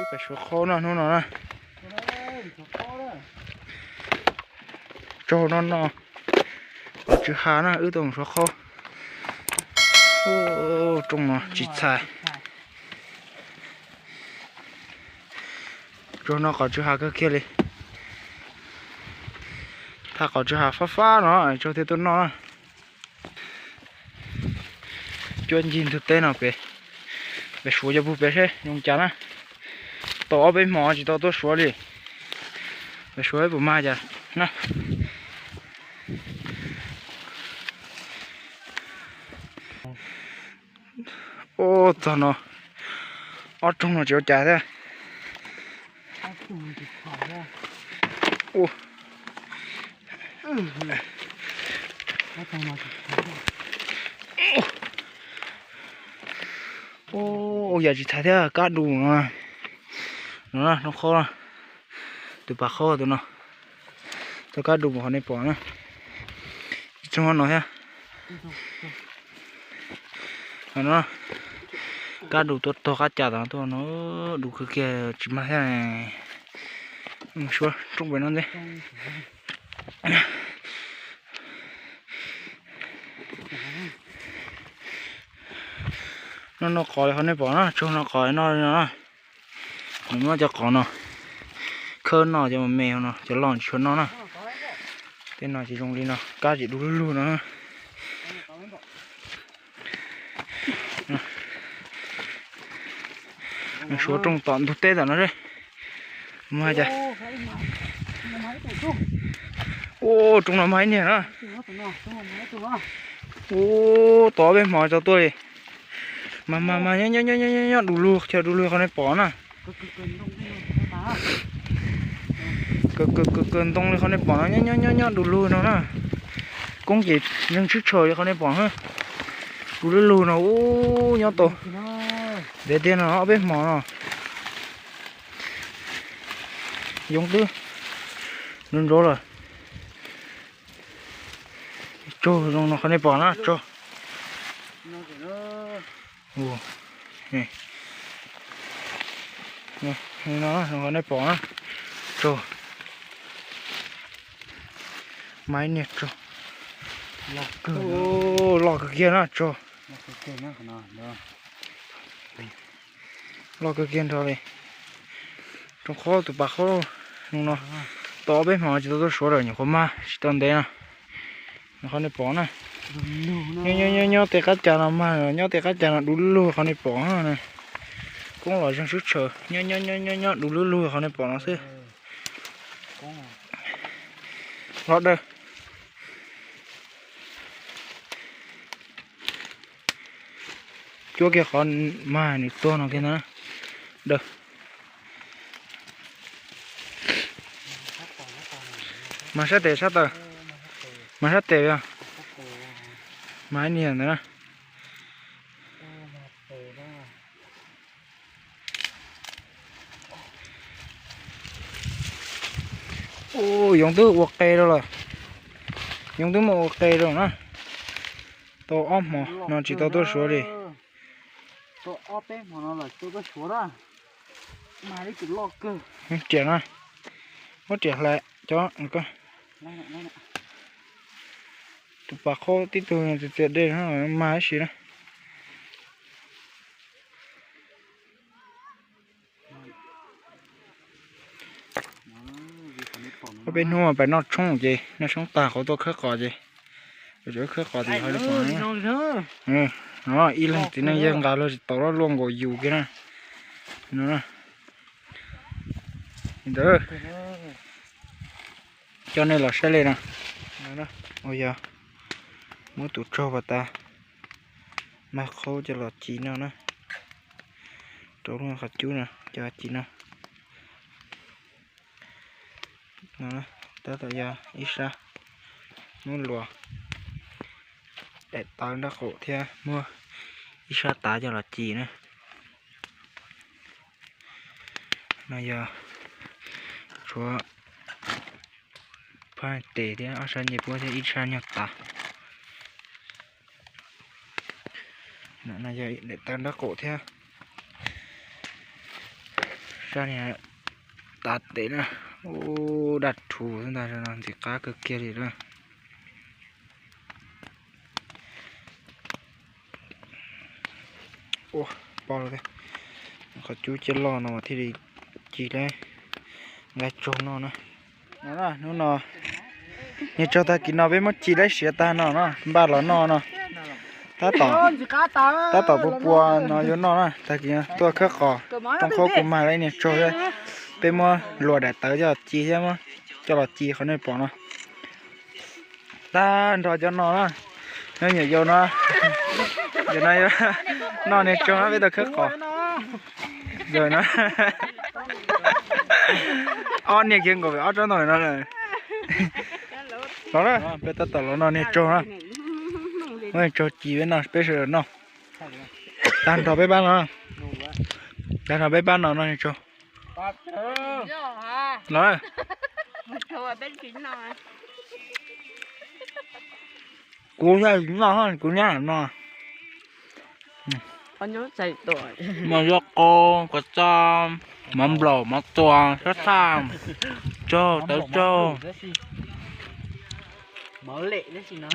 Wb pem Suav Qhaub no hnub no na. Tsaug no no, qhov tswv ha na wb tuaj mus Suav Qhaub. Rooj no tsis txhais. Tsaug no qhov tswv ha kawg kiag li. Thaum qhov tswv ha fab fab no tsaug thiaj tuaj noj na. Cuab ncig ntug teb no pem, pem Suav cov pug pem seb zoo cas na. Tau ob peb hmo tsis tau tuaj Suav li. Pem Suav puas mag cas na. Ua txog no, ob rooj no tsis ua cas thiab. Ua yam tsis txhais thiab, kab du no. No, rooj qhaub, tus pas qhaub tus no. Tau kab du mus qhov nej pom na. Ib tsoog no thiab. No, kab du tuaj tog qab cas tod tuaj no, du kawg kiag tsis mag thiab. Suav rooj pem no ntej. No no qos li qhov nej pom na, tsaug no qos no no. Nws muab cov qos no khawb noj cov me me no, cov loj tsis tshua noj na. Tej no ces zoo li no, kab tsis du lug lug no. Suav rooj tom ntug teb tom no seb. Mus hais cas. Ua rooj no mag ib niag na. Ua tau ob peb hmo tsis tau tuaj li. Mas mas mas nyob nyob nyob nyob du lug, chaw du lug qhov nej pom na. Kawg kawg kawg ntoo li qhov nej pom no, nyob nyob nyob nyob du lug no na. Koob ces zeeg tshwb tshaws li qhov nej pom na. Du lug lug no, ub, nyob tau ntev tiag no ob peb hmo no. Yoov twb nrov nrov lawm. Tsaug zoo no qhov nej pom na, tsaug. No, qhov nej pom na, tsaug. Mas ib niag tsaug. Loj kawg kiag na, tsaug. Loj kawg kiag nrho li. Rooj qhaub tus pas qhaub no, tau ob peb hmo tsis tau tuaj Suav lawm, nyuam qhuav mag tsis tau ntev no. Qhov nej pom na, nyob nyob nyob tej qab cas no mag, nyob tej qab cas no du lug qhov nej pom na. Koob los zeeg sub tshaws, nyob nyob nyob nyob nyob du lug lug qhov nej pom no xwb. Los dawb. Cuab kiag qhov mag nws tuag no kiag ntag. Dawb. Mas sab tes sab taw, mas sab tes os. Mas ib niag ntawd na. Ub, yoov twb ua qe rau lawm. Yoov twb muaj ua qe rau na. Tau ob hmo no tsis tau tuaj Suav li. Muab riam na, muab riam hlais cov. Tus pas qhaub tib tug txias txias dej mag ib si na. Ob peb hnub pais noj tshoob ces noj tshoob tag qhov tuaj khawb qos ces, khawb qos ces ho li pom. No ib leeg txiv neej yawg nqa luag tsis tau los luaj nkaus yus kiag na. No na. Li ntawd, coj nej los saib li no. Ua yog muab tus tsaug pas tas, mag qhaub coj los ci no na. Rau lub qhov cub no coj ci no. Tab tom yog ib sab muab luas daim tawv nraub qaum thiab muab ib sab tav coj los ci na. No yog tshuav phab tes thiab ob sab ncej puab thiab ib sab nyuag tav. No yog daim tawv nraub qaum thiab. Sab niag tav tes na, ub, daj rhuv xwb ntag no, ntxim qab kawg kiag li na. Ua, pom lawm, qhov cub ciaj loj no thiaj li ci lawm, nqa tsaug noj na. Hnub no niag tsaug tag kis no peb muab ci lawm siav tag no na, npaj los noj no. Tab tom, tab tom pua pua no yuav noj na, tag kis tuaj khawb qos, rooj qhob kuv mag lawm niag tsaug, peb muab luas daim tawv coj los ci thiab, muab coj los ci qhov nej pom no. Tag nrho cov no na, nyob nyuam yaus no, yog no yuav noj niag tsaug na, peb tau khawb qos. Yog no, ob niag kiag nkaus pem ob tsob ntoo no lawm. Los na, peb tab tom los noj niag tsaug na. Muab niag tsaug ci peb noj, peb sawv daws noj. Tag nrho peb pab no, tag nrho peb pab no noj niag tsaug. Los, kuv noj, kuv nyob no. Muaj zaub qub, kua txob, mov nplaum, mov tua, sab thaj, tsaug, tawv tsaug, mov lem tab sis no.